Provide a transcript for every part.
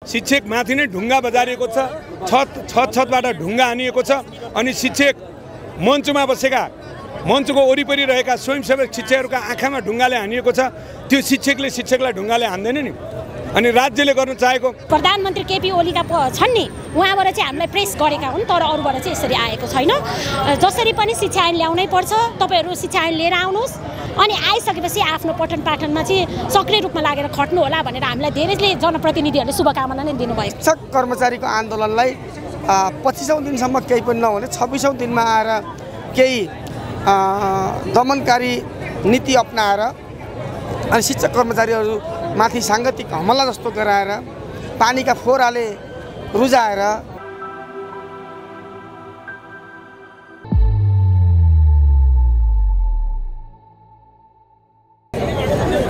शिक्षक माथि नै ढुङ्गा बजारिएको छ, छतबाट ढुङ्गा हानिएको छ। अनि शिक्षक मञ्चमा बसेका, मञ्चको वरिपरि रहेका स्वयंसेवक शिक्षकहरूका आँखामा ढुङ्गाले हानिएको छ। त्यो शिक्षकले शिक्षकलाई ढुङ्गाले हान्दैन नि। अनि राज्यले गर्न चाहेको प्रधानमन्त्री केपी ओलीका छन् नि, उहाँबाट चाहिँ हामीलाई प्रेस गरेका हुन्, तर अरूबाट चाहिँ यसरी आएको छैन। जसरी पनि शिक्षा ऐन ल्याउनै पर्छ, तपाईँहरू शिक्षा ऐन लिएर आउनुहोस्, अनि आइसकेपछि आफ्नो पठन पाठनमा चाहिँ सक्रिय रूपमा लागेर खट्नु होला भनेर हामीलाई धेरैले जनप्रतिनिधिहरूले शुभकामना नै दिनुभयो। शिक्षक कर्मचारीको आन्दोलनलाई 25औं दिनसम्म केही पनि नहुने 26औं दिनमा आएर केही दमनकारी नीति अपनाएर अनि शिक्षक कर्मचारीहरू माथि साङ्गतिक हमला जस्तो गराएर पानीका फोहराले रुजाएर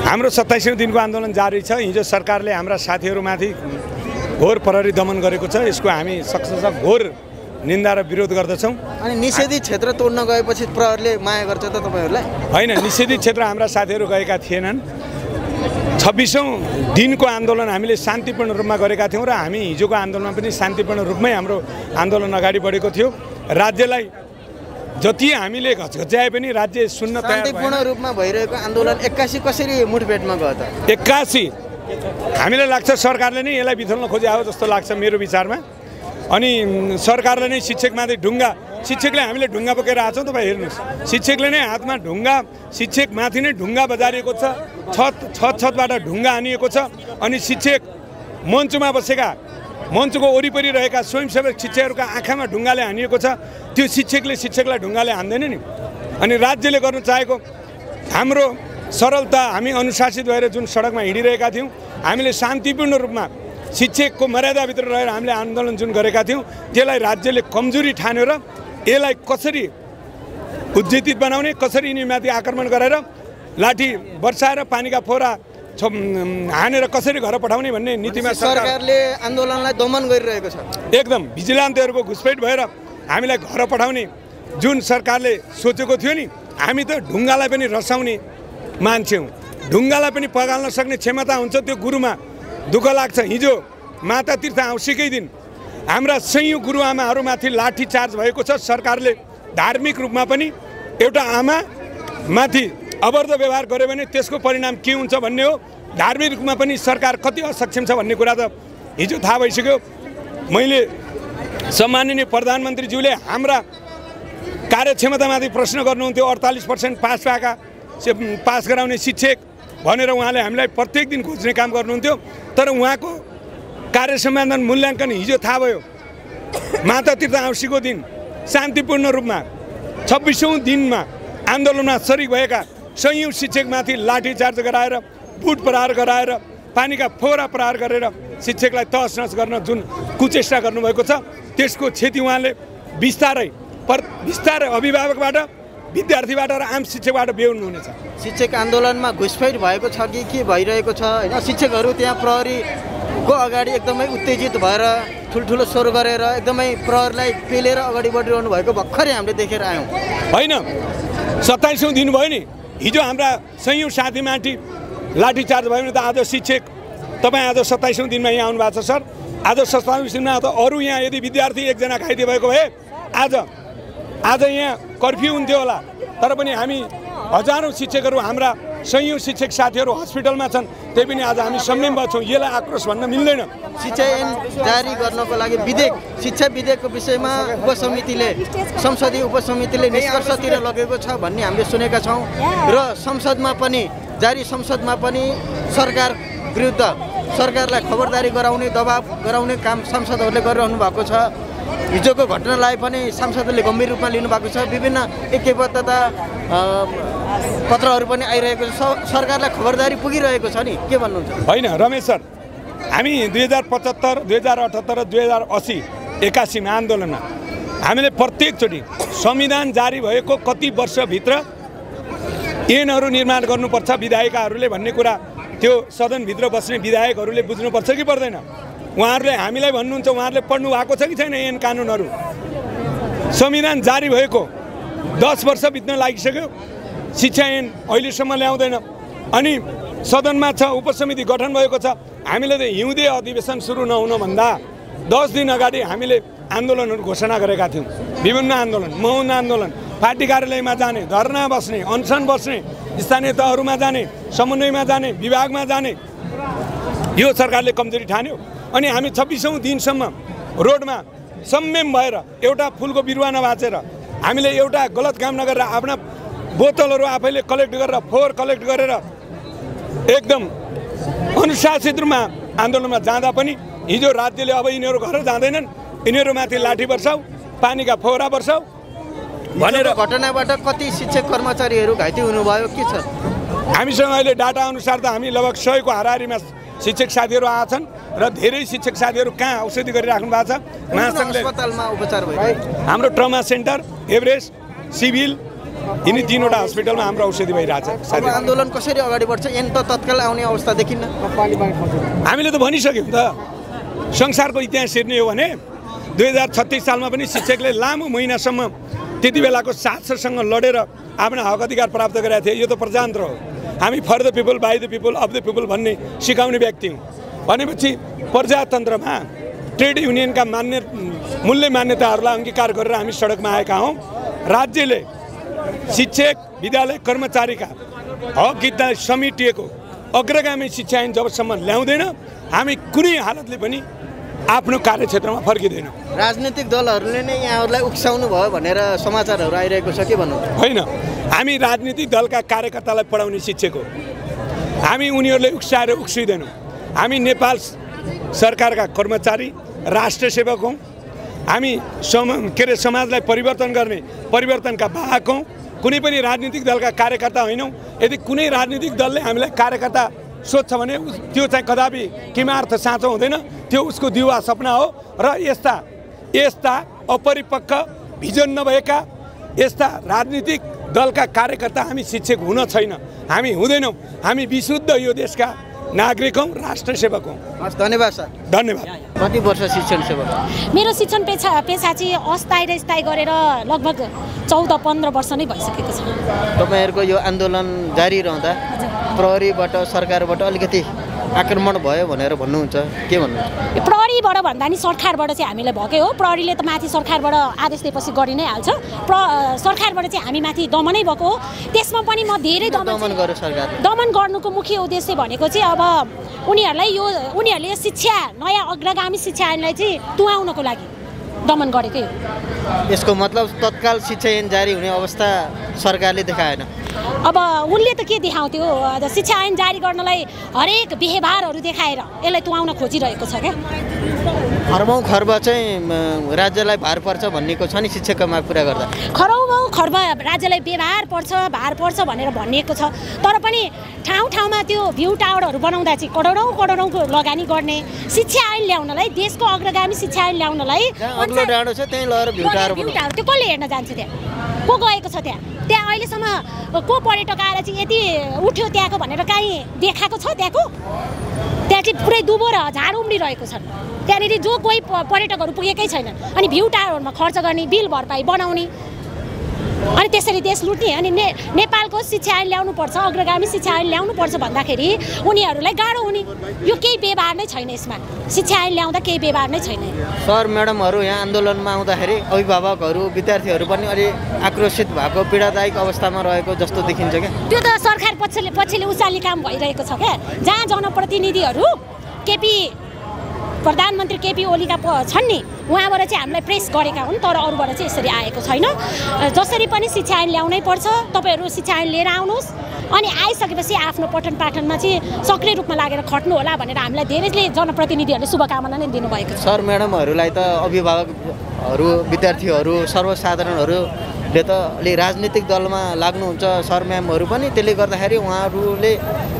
हाम्रो 27औं दिनको आन्दोलन जारी छ। हिजो सरकारले हाम्रा साथीहरूमाथि घोर प्रहरी दमन गरेको छ। यसको हामी सक्सेस घोर निन्दा र विरोध गर्दछौँ। अनि निषेधित क्षेत्र तोड्न गएपछि प्रहरीले माया गर्छ त तपाईँहरूलाई? होइन, निषेधित क्षेत्र हाम्रा साथीहरू गएका थिएनन्। 26औं दिनको आन्दोलन हामीले शान्तिपूर्ण रूपमा गरेका थियौँ र हामी हिजोको आन्दोलनमा पनि शान्तिपूर्ण रूपमै हाम्रो आन्दोलन अगाडि बढेको थियो। राज्यलाई जति हामीले घचघच्याए पनि राज्य सुन्न तयार भएन। शान्तिपूर्ण रूपमा भइरहेको आन्दोलन 81 कसरी मुठभेडमा गयो त? 81 हामीलाई लाग्छ सरकारले नै यसलाई बिथोल्न खोजे हो जस्तो लाग्छ मेरो विचारमा। अनि सरकारले नै शिक्षकमाथि ढुङ्गा, शिक्षकले हामीले ढुङ्गा बोकेर आएको छौँ। तपाईँ हेर्नुहोस्, शिक्षकले नै हातमा ढुङ्गा, शिक्षकमाथि नै ढुङ्गा बजारिएको छ, छतबाट ढुङ्गा हानिएको छ। अनि शिक्षक मञ्चमा बसेका, मञ्चको वरिपरि रहेका स्वयंसेवक शिक्षकहरूका आँखामा ढुङ्गाले हानिएको छ। त्यो शिक्षकले शिक्षकलाई ढुङ्गाले हान्दैन नि। अनि राज्यले गर्न चाहेको हाम्रो सरलता, हामी अनुशासित भएर जुन सडकमा हिँडिरहेका थियौँ, हामीले शान्तिपूर्ण रूपमा शिक्षकको मर्यादाभित्र रहेर हामीले आन्दोलन जुन गरेका थियौँ, त्यसलाई राज्यले कमजोरी ठानेर यसलाई कसरी उज्जीवित बनाउने, कसरी यिनीमाथि आक्रमण गरेर लाठी बर्साएर पानीका फोहरा हानेर कसरी घर पठाउने भन्ने नीतिमा सरकारले आन्दोलनलाई दमन गरिरहेको छ। एकदम भिजिलान्टहरूको घुसपैठ भएर हामीलाई घर पठाउने जुन सरकारले सोचेको थियो नि, हामी त ढुङ्गालाई पनि रसाउने मान्छे हौँ। ढुङ्गालाई पनि पगाल्न सक्ने क्षमता हुन्छ त्यो गुरुमा। दुःख लाग्छ, हिजो माता तीर्थ औँसीकै दिन हाम्रा सयौं गुरुआमाहरूमाथि लाठीचार्ज भएको छ। सरकारले धार्मिक रूपमा पनि एउटा आमा माथि अबर्ध व्यवहार गर्यो भने त्यसको परिणाम के हुन्छ भन्ने हो। धार्मिक रूपमा पनि सरकार कति असक्षम छ भन्ने कुरा त हिजो थाहा भइसक्यो। मैले सम्माननीय प्रधानमन्त्रीज्यूले हाम्रा कार्यक्षमतामाथि प्रश्न गर्नुहुन्थ्यो। 48% पास पाएका, पास गराउने शिक्षक भनेर उहाँले हामीलाई प्रत्येक दिन खोज्ने काम गर्नुहुन्थ्यो। तर उहाँको कार्य सम्पादन मूल्याङ्कन हिजो थाहा भयो। माता तीर्थ औँसीको दिन शान्तिपूर्ण रूपमा 26औं दिनमा आन्दोलनमा सरिक भएका सयौं शिक्षकमाथि लाठीचार्ज गराएर, बुट प्रहार गराएर, पानीका फोहरा प्रहार गरेर शिक्षकलाई तहस नहस गर्न जुन कुचेष्टा गर्नुभएको छ, त्यसको क्षति उहाँले बिस्तारै अभिभावकबाट, विद्यार्थीबाट र आम शिक्षकबाट बेहोर्नुहुनेछ। शिक्षक आन्दोलनमा घुसपैठ भएको छ कि के भइरहेको छ होइन? शिक्षकहरू त्यहाँ प्रहरीको अगाडि एकदमै उत्तेजित भएर ठुल्ठुलो स्वर गरेर एकदमै प्रहरीलाई पेलेर अगाडि बढिरहनु भएको भर्खरै हामीले देखेर आयौँ। होइन, 27औं दिन भयो नि, हिजो हाम्रा सयौं साथीमाथि लाठीचार्ज भयो भने त आज शिक्षक, तपाईँ आज 27औं दिनमा यहाँ आउनु भएको छ सर। आज 27औं दिनमा त अरू यहाँ यदि विद्यार्थी एकजना घाइते भएको भए आज यहाँ कर्फ्यू हुन्थ्यो होला। तर पनि हामी हजारौं शिक्षकहरू, हाम्रा सयौं शिक्षक साथीहरू हस्पिटलमा छन्, त्यही पनि आज हामी संयम छौँ। यसलाई आक्रोश भन्न मिल्दैन। शिक्षा ऐन जारी गर्नको लागि शिक्षा विधेयकको विषयमा संसदीय उपसमितिले निष्कर्षतिर लगेको छ भन्ने हामीले सुनेका छौँ। र संसदमा पनि सरकार विरुद्ध सरकारलाई खबरदारी गराउने, दबाब गराउने काम सांसदहरूले गरिरहनु भएको छ। हिजोको घटनालाई पनि सांसदले गम्भीर रूपमा लिनुभएको छ। विभिन्न एकबद्धता पत्रहरू पनि आइरहेको छ। सरकारलाई खबरदारी पुगिरहेको छ नि, के भन्नुहुन्छ? होइन रमेश सर, हामी 2075, 2078 र 2080, 81 मा आन्दोलनमा हामीले प्रत्येकचोटि संविधान जारी भएको कति वर्षभित्र ऐनहरू निर्माण गर्नुपर्छ विधायिकाहरूले भन्ने कुरा त्यो सदनभित्र बस्ने विधायकहरूले बुझ्नुपर्छ कि पर्दैन? उहाँहरूले हामीलाई भन्नुहुन्छ, उहाँहरूले पढ्नु भएको छ कि छैन ऐन कानुनहरू? संविधान जारी भएको 10 वर्ष बित्न लागिसक्यो, शिक्षा ऐन अहिलेसम्म ल्याउँदैन। अनि सदनमा छ, उपसमिति गठन भएको छ। हामीले त हिउँदे अधिवेशन सुरु नहुनुभन्दा 10 दिन अगाडि हामीले आन्दोलनहरू घोषणा गरेका थियौँ। विभिन्न आन्दोलन, मौन आन्दोलन, पार्टी कार्यालयमा जाने, धरना बस्ने, अनसन बस्ने, स्थानीय तहहरूमा जाने, समन्वयमा जाने, विभागमा जाने। यो सरकारले कमजोरी ठान्यो अनि हामी 26औं दिनसम्म रोडमा संयम भएर एउटा फुलको बिरुवा नभाचेर हामीले एउटा गलत काम नगरेर आफ्ना बोतलहरू आफैले कलेक्ट गरेर फोहोर कलेक्ट गरेर एकदम अनुशासित रूपमा आन्दोलनमा जाँदा पनि हिजो राज्यले अब यिनीहरू घर जाँदैनन्, यिनीहरूमाथि लाठी वर्षाउ, पानीका फोहरा वर्षाउ भनेर घटनाबाट कति शिक्षक कर्मचारीहरू घाइते हुनुभयो के छ? हामीसँग अहिले डाटा अनुसार त हामी लगभग 100 को हाराहारीमा शिक्षक साथीहरू आएछन् र धेरै शिक्षक साथीहरू कहाँ औषधि गरिराख्नु भएको छ। महासङ्घले अस्पतालमा उपचार भइरहेको हाम्रो ट्रमा सेन्टर, एभरेस्ट, सिभिल यिनी 3वटा हस्पिटलमा हाम्रो औषधि भइरहेछ। अब आन्दोलन कसरी अगाडि बढ्छ? एन त तत्काल आउने अवस्था देखिन्न। हामीले त भनिसक्यौँ त, संसारको इतिहास हेर्ने हो भने 2036 सालमा पनि शिक्षकले लामो महिनासम्म त्यति बेलाको शासकसँग लडेर आफ्ना हक अधिकार प्राप्त गरेका थिए। यो त प्रजातन्त्र हो। हामी for the people, by the people, of the people भन्ने सिकाउने व्यक्ति हौँ। भनेपछि प्रजातन्त्रमा ट्रेड युनियनका मूल्य मान्यताहरूलाई अङ्गीकार गरेर हामी सडकमा आएका हौँ। राज्यले शिक्षक, विद्यालय कर्मचारीका हक हितलाई समेटिएको अग्रगामी शिक्षा ऐन जबसम्म ल्याउँदैन हामी कुनै हालतले पनि आफ्नो कार्यक्षेत्रमा फर्किँदैनौँ। राजनीतिक दलहरूले नै यहाँहरूलाई उक्साउनु भयो भनेर समाचारहरू आइरहेको छ के भन्नु? होइन, हामी राजनीतिक दलका कार्यकर्तालाई पढाउने शिक्षक हो। हामी उनीहरूले उक्साएर उक्सिँदैनौँ। हामी नेपाल सरकारका कर्मचारी, राष्ट्र सेवक हौँ। हामी समाजलाई परिवर्तन गर्ने परिवर्तनका वाहक हौँ। कुनै पनि राजनीतिक दलका कार्यकर्ता होइनौँ। यदि कुनै राजनीतिक दलले हामीलाई कार्यकर्ता सोध्छ भने त्यो चाहिँ कदापि किमार्थ साँचो हुँदैन, त्यो उसको दिवा सपना हो। र यस्ता अपरिपक्व भिजन नभएका यस्ता राजनीतिक दलका कार्यकर्ता हामी शिक्षक हुन छैन, हामी हुँदैनौँ। हामी विशुद्ध यो देशका नागरिक हौँ, राष्ट्र सेवक हौँ। हस्, धन्यवाद सर। धन्यवाद। कति वर्ष शिक्षण सेवक? मेरो शिक्षण पेसा चाहिँ अस्थायी र स्थायी गरेर लगभग 14-15 वर्ष नै भइसकेको छ। तपाईँहरूको यो आन्दोलन जारी रहँदा प्रहरीबाट, सरकारबाट अलिकति आक्रमण भयो भनेर भन्नुहुन्छ, के भन्नुहुन्छ? प्रहरीबाट भन्दा नि सरकारबाट चाहिँ हामीलाई भएकै हो। प्रहरीले त माथि सरकारबाट आदेश दिएपछि गरि नै हाल्छ। सरकारबाट चाहिँ हामी माथि दमनै भएको हो। त्यसमा पनि म धेरै दमन गर्यो सरकारले। दमन गर्नुको मुख्य उद्देश्य भनेको चाहिँ अब उनीहरूले शिक्षा, नयाँ अग्रगामी शिक्षा ऐनलाई चाहिँ तुहाउनको लागि दमन गरेकै हो। यसको मतलब तत्काल शिक्षा ऐन जारी हुने अवस्था सरकारले देखाएन। अब उनले त के देखाउँथ्यो? शिक्षा ऐन जारी गर्नलाई हरेक व्यवहारहरू देखाएर यसलाई तुहाउन खोजिरहेको छ क्या। खर्बौँ खर्ब चाहिँ राज्यलाई भार पर्छ भन्नेको छ नि शिक्षकको माग पुरा गर्दा। खरौँ खर्ब राज्यलाई भार पर्छ भनेर भनिएको छ। तर पनि ठाउँमा त्यो भ्यू टावरहरू बनाउँदा चाहिँ करोडौँको लगानी गर्ने, शिक्षा ऐन ल्याउनलाई, देशको अग्रगामी शिक्षा ऐन ल्याउनलाई अग्लो डाँडो छ त्यहीँ लगेर भ्यू टावर त्यो कसले हेर्न जान्छ? त्यहाँ को गएको छ? त्यहाँ अहिलेसम्म को पर्यटक आएर चाहिँ यति उठ्यो त्यहाँको भनेर काहीँ देखाएको छ? त्यहाँ चाहिँ पुरै दुबो र झाड उम्रिरहेको छ। त्यहाँनिर जो कोही पर्यटकहरू पुगेकै छैनन्। अनि भ्यू टावरमा खर्च गर्ने, बिल भरपाई बनाउने, अनि त्यसरी देश लुट्ने। अनि नेपालको शिक्षा ऐन ल्याउनुपर्छ, अग्रगामी शिक्षा ऐन ल्याउनुपर्छ भन्दाखेरि उनीहरूलाई गाह्रो हुने। यो केही व्यवहार नै छैन यसमा। शिक्षा ऐन ल्याउँदा केही व्यवहार नै छैन। सर, म्याडमहरू यहाँ आन्दोलनमा आउँदाखेरि अभिभावकहरू, विद्यार्थीहरू पनि अलि आक्रोशित भएको, पीडादायक अवस्थामा रहेको जस्तो देखिन्छ क्या। त्यो त सरकार पछिल्लो उचाल्ने काम भइरहेको छ क्या। जहाँ जनप्रतिनिधिहरू प्रधानमन्त्री केपी ओलीका छन् नि, उहाँबाट चाहिँ हामीलाई प्रेस गरेका हुन्। तर अरूबाट चाहिँ यसरी आएको छैन। जसरी पनि शिक्षा ऐन ल्याउनै पर्छ, तपाईँहरू शिक्षा ऐन लिएर आउनुहोस्। अनि आइसकेपछि आफ्नो पठन पाठनमा चाहिँ सक्रिय रूपमा लागेर खट्नु होला भनेर हामीलाई धेरैले जनप्रतिनिधिहरूले शुभकामना नै दिनुभएको छ। सर, म्याडमहरूलाई त अभिभावकहरू, विद्यार्थीहरू, सर्वसाधारणहरूले त अलि राजनीतिक दलमा लाग्नुहुन्छ सर म्यामहरू पनि। त्यसले गर्दाखेरि उहाँहरूले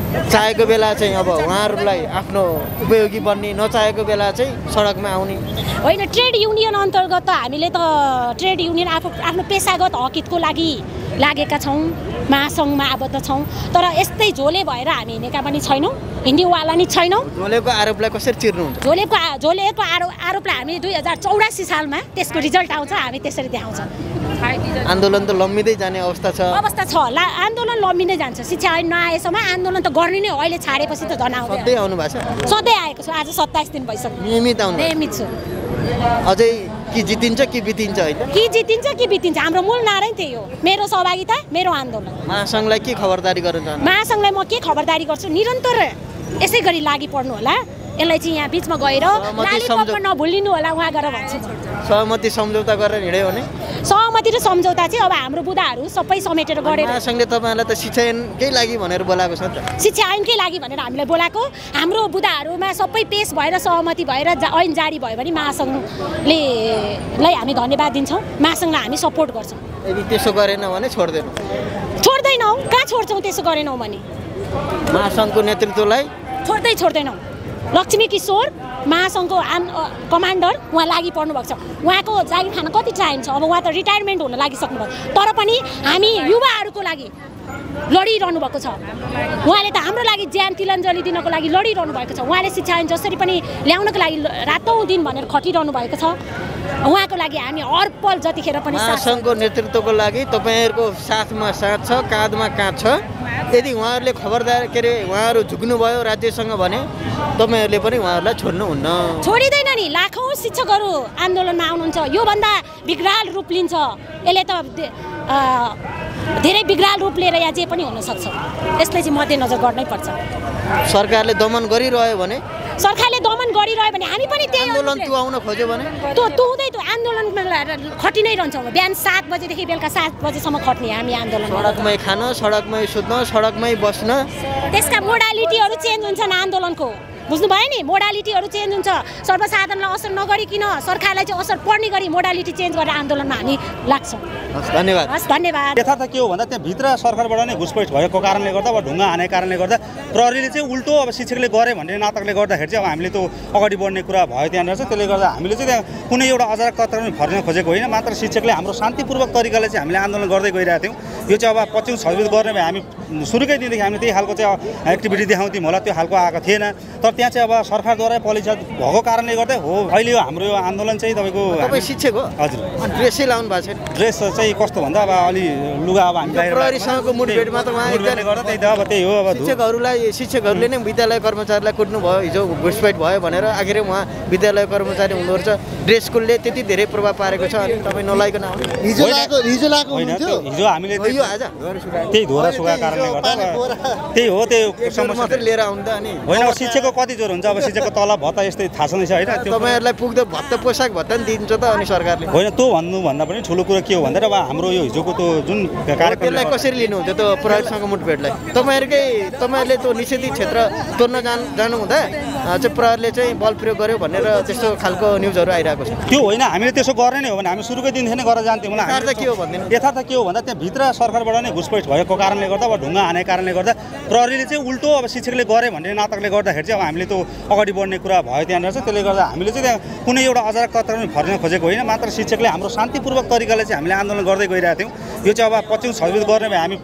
चाहेको बेला चाहिँ अब उहाँहरूलाई आफ्नो उपयोगी बन्ने, नचाहेको बेला चाहिँ सडकमा आउने होइन। ट्रेड युनियन अन्तर्गत त हामीले त ट्रेड युनियन आफ्नो पेसागत हकितको लागि लागेका छौँ, महासङ्घमा आबद्ध छौँ। तर यस्तै झोले भएर हामी हिँडेका पनि छैनौँ, हिँड्नेवाला नि छैनौँ। झोलेको आरोपलाई कसरी चिर्नुहुन्छ? झोलेको आरोपलाई हामी 2084 सालमा त्यसको रिजल्ट आउँछ, हामी त्यसरी देखाउँछौँ। आन्दोलन त लम्बिँदै जाने अवस्था छ आन्दोलन लम्बिँदै जान्छ शिक्षा ऐन नआएसम्म आन्दोलन त गर्ने नै अहिले छाडेपछि त झन् आउँदैन सधैँ आउनु भएको छ सधैँ आएको छु आज 27 दिन भइसक्यो नियमित आउनु नियमित छु अझै कि जितिन्छ कि बितिन्छ होइन कि जितिन्छ कि बितिन्छ हाम्रो मूल नारै त्यही हो मेरो सहभागिता मेरो आन्दोलन महासङ्घलाई के खबरदारी गर्न चाहनुहुन्छ महासङ्घलाई म के खबरदारी गर्छु निरन्तर यसै गरी लागि पर्नु होला यसलाई चाहिँ यहाँ बिचमा गएर लालीपपमा नभुलिनु होला उहाँ गएर भन्छु सहमति सम्झौता गरेर हिँड्यो भने सहमति र सम्झौता चाहिँ अब हाम्रो बुदाहरू सबै समेटेर गरेर महासङ्घले तपाईँहरूलाई त शिक्षा ऐनकै लागि भनेर बोलाएको छ नि त शिक्षा ऐनकै लागि भनेर हामीलाई बोलाएको हाम्रो बुदाहरूमा सबै पेश भएर सहमति भएर ऐन जारी भयो भने महासङ्घले हामी धन्यवाद दिन्छौँ महासङ्घलाई हामी सपोर्ट गर्छौँ यदि त्यसो गरेन भने छोड्दैनौँ कहाँ छोड्छौँ त्यसो गरेनौँ भने महासङ्घको नेतृत्वलाई छोड्दैनौँ लक्ष्मी किशोर महासङ्घको कमान्डर उहाँ लागि पर्नु भएको छ उहाँको जागिर खान कति टाइम छ अब उहाँ त रिटायरमेन्ट हुन लागिसक्नु भयो तर पनि हामी युवाहरूको लागि लडिरहनु भएको छ उहाँले त हाम्रो लागि ज्यान तिलाञ्जली दिनको लागि लडिरहनु भएको छ उहाँले शिक्षा ऐन जसरी पनि ल्याउनको लागि रातौँ दिन भनेर खटिरहनु भएको छ उहाँको लागि हामी हर पल जतिखेर पनि महासङ्घको नेतृत्वको लागि तपाईँहरूको साथमा साथ छ काँधमा काँध छ यदि उहाँहरूले खबरदार के अरे उहाँहरू झुक्नुभयो राज्यसँग भने तपाईँहरूले पनि उहाँहरूलाई छोड्नुहुन्न छोडिँदैन नि लाखौँ शिक्षकहरू आन्दोलनमा आउनुहुन्छ योभन्दा विकराल रूप लिन्छ यसले त धेरै विकराल रूप लिएर यहाँ जे पनि हुनसक्छ यसलाई चाहिँ मध्यनजर गर्नै पर्छ सरकारले दमन गरिरह्यो भने हामी पनि त्यही आन्दोलन तुहाउन खोज्यो भने तुहुँदै आन्दोलनमा खटि नै रहन्छौँ बिहान 7 बजेदेखि बेलुका 7 बजेसम्म खट्ने हामी आन्दोलन सडकमै खान सडकमै सुत्न सडकमै बस्न त्यसका मोडालिटीहरू चेन्ज हुन्छन् आन्दोलनको बुझ्नुभयो नि मोडालिटीहरू चेन्ज हुन्छ सर्वसाधारणलाई असर नगरिकन सरकारलाई चाहिँ असर पर्ने गरी मोडालिटी चेन्ज गरेर आन्दोलनमा हामी लाग्छौँ धन्यवाद यथार्थ के हो भन्दा त्यहाँ भित्र सरकारबाट नै घुसपैठ भएको कारणले गर्दा वा ढुङ्गा हानेको कारणले गर्दा प्रहरीले चाहिँ उल्टो अब शिक्षकले गरे भन्ने नाटकले गर्दाखेरि चाहिँ अब हामीले त्यो अगाडि बढ्ने कुरा भयो त्यहाँनिर चाहिँ त्यसले गर्दा हामीले चाहिँ त्यहाँ कुनै एउटा अजाक कतरमा फर्न खोजेको होइन मात्र शिक्षकले हाम्रो शान्तिपूर्वक तरिकाले चाहिँ हामीले आन्दोलन गर्दै गइरहेको थियौँ यो चाहिँ अब 25 26 गर्ने भए हामी सुरुकै दिनदेखि हामीले त्यही खालको चाहिँ एक्टिभिटी देखाउँथ्यौँ होला त्यो खालको आएको थिएन तर त्यहाँ चाहिँ अब सरकारद्वारा पलिसा भएको कारणले गर्दा हो अहिले यो हाम्रो यो आन्दोलन चाहिँ तपाईँको तपाईँ शिक्षक हो हजुर ड्रेसै लाउनु भएको छ ड्रेस चाहिँ कस्तो भन्दा अब अलि लुगा अब हामी प्रहरीसँगको मुठभेडमा त उहाँ गर्दा त्यही त अब त्यही हो अब शिक्षकहरूले नै विद्यालय कर्मचारीलाई कुट्नु भयो हिजो घुसपैठ भयो भनेर आखिर उहाँ विद्यालय कर्मचारी हुनुहुन्छ ड्रेस कोडले त्यति धेरै प्रभाव पारेको छ अनि तपाईँ नलाइकन हिजो हामीले त्यही धोरा सुगा कारणले गर्दा त्यही हो त्यो मात्रै लिएर आउनु त अनि होइन अब शिक्षकको कति जोर हुन्छ अब शिक्षकको तलब भत्ता यस्तै थाहा छँदैछ होइन तपाईँहरूलाई पुग्दो भत्ता पोसाक भत्ता पनि दिन्छ त अनि सरकारले होइन त्यो भन्नुभन्दा पनि ठुलो कुरा के हो भन्दा अब हाम्रो यो हिजोको त्यो जुन कार्यक्रमलाई कसरी लिनुहुन्छ त्यो प्रहरीसँग मुठभेडलाई तपाईँहरूले त्यो निषेधित क्षेत्र तोड्न जानु हुँदा चाहिँ प्रहरीले चाहिँ बल प्रयोग गर्यो भनेर त्यस्तो खालको न्युजहरू आइरहेको छ त्यो होइन हामीले त्यसो गर्ने नै हो भने हामी सुरुकै दिनदेखि नै गरेर जान्थ्यौँ होला के हो भन्दिनु यथार्थ के हो भन्दा त्यहाँ भित्र सरकारबाट नै घुसपैठ भएको कारणले गर्दा वा ढुङ्गा हानेको कारणले गर्दा प्रहरीले चाहिँ उल्टो अब शिक्षकले गरे भन्ने नाटकले गर्दाखेरि चाहिँ अब हामीले त्यो अगाडि बढ्ने कुरा भयो त्यहाँनिर चाहिँ त्यसले गर्दा हामीले चाहिँ त्यहाँ कुनै एउटा अजाक कतरमा फर्न खोजेको होइन मात्र शिक्षकले हाम्रो शान्तिपूर्वक तरिकाले चाहिँ हामीले आन्दोलन गर्दै गइरहेको थियौँ यो चाहिँ अब 25 26 गर्ने भए हामी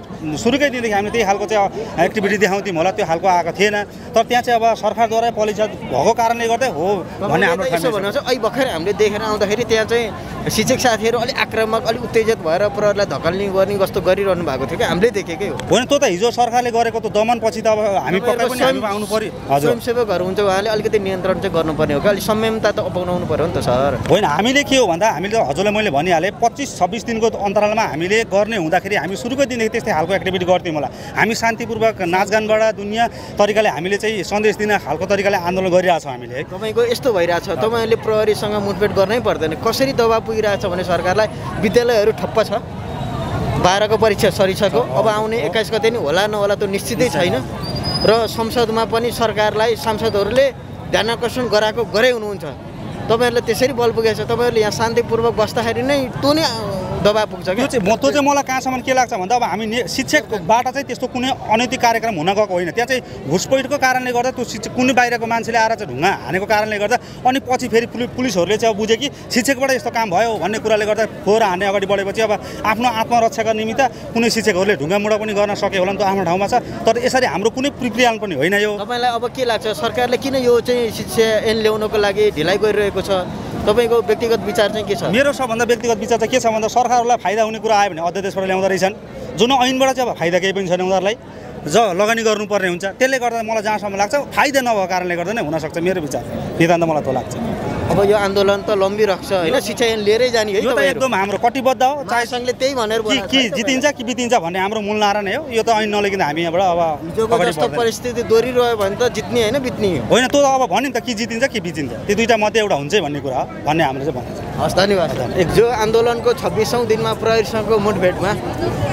सुरुकै दिनदेखि हामीले त्यही खालको चाहिँ एक्टिभिटी देखाउँथ्यौँ होला त्यो खालको आएको थिएन तर त्यहाँ चाहिँ अब सरकारद्वारा पलिसा भएको कारणले गर्दा हो भन्ने हाम्रो यसो भन्नु चाहिँ अहिले भर्खर हामीले देखेर आउँदाखेरि त्यहाँ चाहिँ शिक्षक साथीहरू अलिक आक्रामक अलिक उत्तेजित भएर प्रहरीलाई धकल्ने गर्ने जस्तो गरिरहनु भएको थियो कि हामीले देखेकै हो होइन त्यो त हिजो सरकारले गरेको त दमनपछि त अब हामी पक्कै पनि हामी आउनु पर्यो हजुर स्वयंसेवकहरू हुन्छ उहाँले अलिकति नियन्त्रण चाहिँ गर्नुपर्ने हो कि अलिक संयमता त अपनाउनु पर्यो नि त सर होइन हामीले के हो भन्दा हामीले हजुरलाई मैले भनिहालेँ 25 26 दिनको अन्तरालमा हामीले गर्ने हुँदाखेरि हामी सुरुकै दिनदेखि त्यस्तै खालको एक्टिभिटी गर्थ्यौँ होला हामी शान्तिपूर्वक नाचगानबाट दुनियाँ तरिकाले हामीले चाहिँ सन्देश दिन खालको तरिकाले आन्दोलन गरिरहेछौँ हामीले तपाईँको यस्तो भइरहेछ तपाईँहरूले प्रहरीसँग मुठभेड गर्नै पर्दैन कसरी दबाब पुगिरहेछ भने सरकारलाई विद्यालयहरू ठप्प छ 12 को परीक्षा सरिसक्यो अब आउने 21 गते नि होला नहोला त निश्चितै छैन र संसदमा पनि सरकारलाई सांसदहरूले ध्यानाकर्षण गरे हुनुहुन्छ तपाईँहरूले त्यसरी बल पुगेछ तपाईँहरूले यहाँ शान्तिपूर्वक बस्दाखेरि नै त्यो नै दबाब पुग्छ त्यो चाहिँ मलाई कहाँसम्म के लाग्छ भन्दा अब हामी शिक्षकबाट चाहिँ त्यस्तो कुनै अनैतिक कार्यक्रम हुन गएको होइन त्यहाँ चाहिँ घुसपैठको कारणले गर्दा त्यो शिक्षक कुनै बाहिरको मान्छेले आएर चाहिँ ढुङ्गा हानेको कारणले गर्दा अनि पछि फेरि पुलिसहरूले चाहिँ अब बुझे कि शिक्षकबाट यस्तो काम भयो भन्ने कुराले गर्दा फोहोर हाने अगाडि बढेपछि अब आफ्नो आत्मरक्षाका निमित्त कुनै शिक्षकहरूले ढुङ्गा मुढा पनि गर्न सके होला नि त आफ्नो ठाउँमा छ तर यसरी हाम्रो कुनै प्रिप्रियाल पनि होइन यो तपाईँलाई अब के लाग्छ सरकारले किन यो चाहिँ शिक्षा ऐन ल्याउनको लागि ढिलाइ गरिरहेको छ तपाईँको व्यक्तिगत विचार चाहिँ के छ मेरो सबभन्दा व्यक्तिगत विचार चाहिँ के छ भन्दा सरकार सरकारहरूलाई फाइदा हुने कुरा आयो भने अध्यादेशबाट ल्याउँदो रहेछन् जुन ऐनबाट चाहिँ अब फाइदा केही पनि छैन उनीहरूलाई लगानी गर्नुपर्ने हुन्छ त्यसले गर्दा मलाई जहाँसम्म लाग्छ फाइदा नभएको कारणले गर्दा नै हुनसक्छ मेरो विचार नितान्त मलाई त्यो लाग्छ अब यो आन्दोलन त लम्बिरहेको छ होइन शिक्षा ऐन लिएरै जाने है यो त एकदम हाम्रो कटिबद्ध हो चाहे सङ्घले त्यही भनेर कि जितिन्छ कि बितिन्छ भन्ने हाम्रो मूल नारा नै हो यो त ऐन नलेकिन हामी यहाँबाट अब हिजोको जस्तो परिस्थिति दोहोरिरह्यो भने त जित्ने होइन बित्ने होइन त्यो त अब भन्यो नि त कि जितिन्छ कि बितिन्छ त्यो दुईटा मध्ये एउटा हुन्छ भन्ने कुरा हो भन्ने हाम्रो चाहिँ भन्छ हस् धन्यवाद जो आन्दोलनको 26औं दिनमा प्रहरीसँगको मुठभेडमा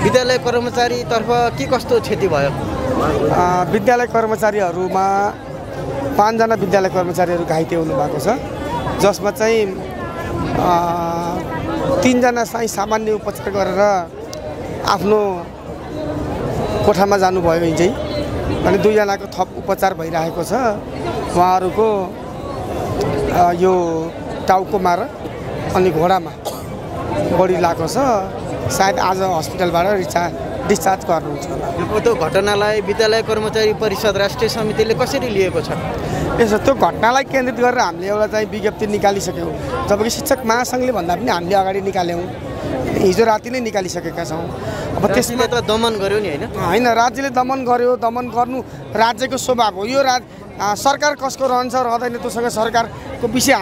विद्यालय कर्मचारीतर्फ के कस्तो क्षति भयो विद्यालय कर्मचारीहरूमा 5 जना विद्यालय कर्मचारीहरू घाइते हुनुभएको छ जसमा चाहिँ 3 जना चाहिँ सामान्य उपचार गरेर आफ्नो कोठामा जानुभयो चाहिँ अनि 2 जनाको थप उपचार भइरहेको छ उहाँहरूको यो टाउकोमा र अनि घोडामा बढी लागेको छ सायद आज हस्पिटलबाट डिस्चार्ज गर्नुहुन्छ होला त्यो घटनालाई विद्यालय कर्मचारी परिषद राष्ट्रिय समितिले कसरी लिएको छ यसो त्यो घटनालाई केन्द्रित गरेर हामीले एउटा चाहिँ विज्ञप्ति निकालिसक्यौँ जबकि शिक्षक महासङ्घले भन्दा पनि हामीले अगाडि निकाल्यौँ हिजो राति नै निकालिसकेका छौँ अब त्यसले त दमन गर्यो नि होइन राज्यले दमन गर्यो दमन गर्नु राज्यको स्वभाव हो यो सरकार कसको रहन्छ रहँदैन त्योसँग सरकारको विषय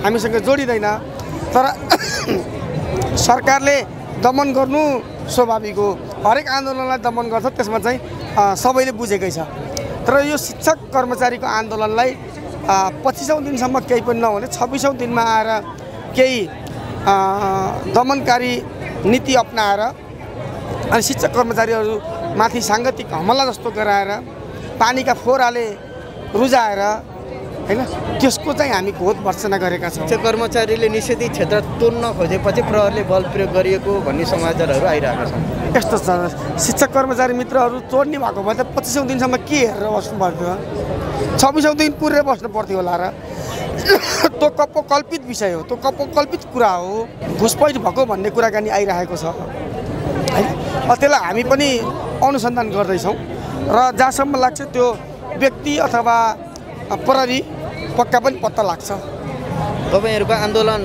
हामीसँग जोडिँदैन तर सरकारले दमन गर्नु स्वाभाविक हो हरेक आन्दोलनलाई दमन गर्छ त्यसमा चाहिँ सबैले बुझेकै छ तर यो शिक्षक कर्मचारीको आन्दोलनलाई 25औं दिनसम्म केही पनि नहुने 26औं दिनमा आएर केही दमनकारी नीति अपनाएर अनि शिक्षक कर्मचारीहरूमाथि साङ्गतिक हमला जस्तो गराएर पानीका फोराले रुजाएर हैन त्यसको चाहिँ हामी घोत भर्त्सना गरेका छौँ शिक्षक कर्मचारीले निषेधित क्षेत्र तुर्न खोजेपछि प्रहरले बल प्रयोग गरिएको भन्ने समाचारहरू आइरहेका छन् यस्तो छ शिक्षक कर्मचारी मित्रहरू तोड्ने भएको भए त 25औं दिनसम्म के हेरेर बस्नु पर्थ्यो 26औं दिन पुरेर बस्नु पर्थ्यो होला र त्यो कल्पित विषय हो त्यो कल्पित कुरा हो घुसपैठ भएको भन्ने कुराकानी आइरहेको छ है त्यसलाई हामी पनि अनुसन्धान गर्दैछौँ र जहाँसम्म लाग्छ त्यो व्यक्ति अथवा प्रहरी पक्का पनि पत्ता लाग्छ तपाईँहरूको आन्दोलन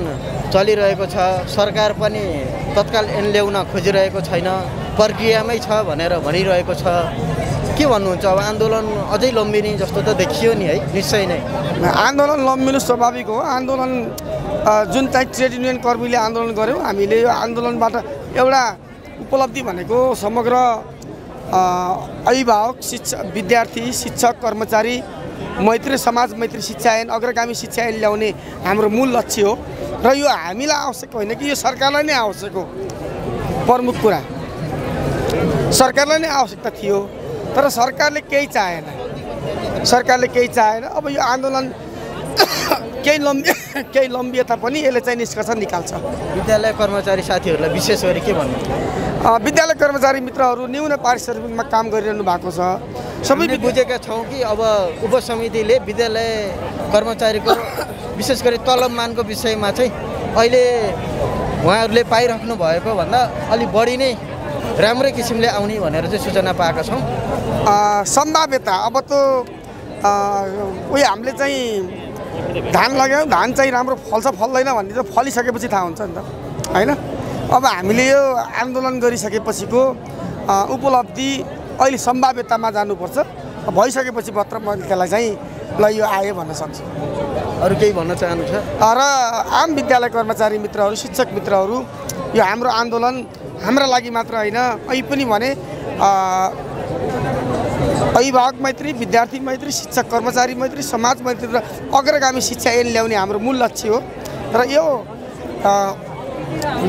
चलिरहेको छ सरकार पनि तत्काल ऐन ल्याउन खोजिरहेको छैन प्रक्रियामै छ भनेर भनिरहेको छ के भन्नुहुन्छ अब आन्दोलन अझै लम्बिने जस्तो त देखियो नि है निश्चय नै आन्दोलन लम्बिनु स्वाभाविक हो आन्दोलन जुन चाहिँ ट्रेड युनियन कर्मीले आन्दोलन गर्यो हामीले यो आन्दोलनबाट एउटा उपलब्धि भनेको समग्र अभिभावक विद्यार्थी शिक्षक कर्मचारी मैत्री समाज मैत्री शिक्षा ऐन अग्रगामी शिक्षा ऐन ल्याउने हाम्रो मूल लक्ष्य हो र यो हामीलाई आवश्यक होइन कि यो सरकारलाई नै आवश्यक हो प्रमुख कुरा सरकारलाई नै आवश्यकता थियो तर सरकारले केही चाहेन अब यो आन्दोलन केही लम्बिए तापनि यसले चाहिँ निष्कर्ष निकाल्छ विद्यालय कर्मचारी साथीहरूलाई विशेष गरी के भन्नु विद्यालय कर्मचारी मित्रहरू न्यून पारिश्रमिकमा काम गरिरहनु भएको छ सबै बुझेका छौँ कि अब उपसमितिले विद्यालय कर्मचारीको विशेष गरी तलबमानको विषयमा चाहिँ अहिले उहाँहरूले पाइराख्नु भएको भन्दा अलि बढी नै राम्रै किसिमले आउने भनेर चाहिँ सूचना पाएका छौँ सम्भाव्यता अब त हामीले चाहिँ धान लगायौँ धान चाहिँ राम्रो फल्छ फल्दैन भन्ने त फलिसकेपछि थाहा हुन्छ नि त होइन अब हामीले यो आन्दोलन गरिसकेपछिको उपलब्धि अहिले सम्भाव्यतामा जानुपर्छ भइसकेपछि मात्र मैले त्यसलाई चाहिँ ल यो आयो भन्न सक्छु अरू केही भन्न चाहनुहुन्छ र आम विद्यालय कर्मचारी मित्रहरू शिक्षक मित्रहरू यो हाम्रो आन्दोलन हाम्रा लागि मात्र होइन अहिले पनि भने अभिभावक मैत्री विद्यार्थी मैत्री शिक्षक कर्मचारी मैत्री समाज मैत्री र अग्रगामी शिक्षा ऐन ल्याउने हाम्रो मूल लक्ष्य हो र यो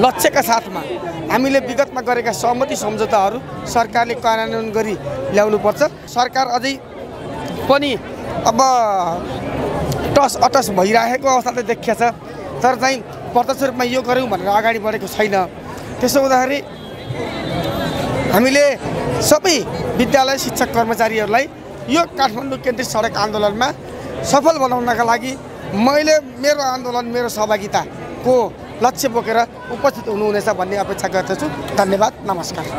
लक्ष्यका साथमा हामीले विगतमा गरेका सहमति सम्झौताहरू सरकारले कार्यान्वयन गरी ल्याउनुपर्छ सरकार अझै पनि अब टस भइरहेको अवस्था त देखिया छ तर चाहिँ प्रत्यक्ष रूपमा यो गऱ्यौँ भनेर अगाडि बढेको छैन त्यसो हुँदाखेरि हामीले सबै विद्यालय शिक्षक कर्मचारीहरूलाई यो काठमाडौँ केन्द्रित सडक आन्दोलनमा सफल बनाउनका लागि मैले मेरो आन्दोलन मेरो सहभागिताको लक्ष्य बोकेर उपस्थित हुनुहुनेछ भन्ने अपेक्षा गर्दछु धन्यवाद नमस्कार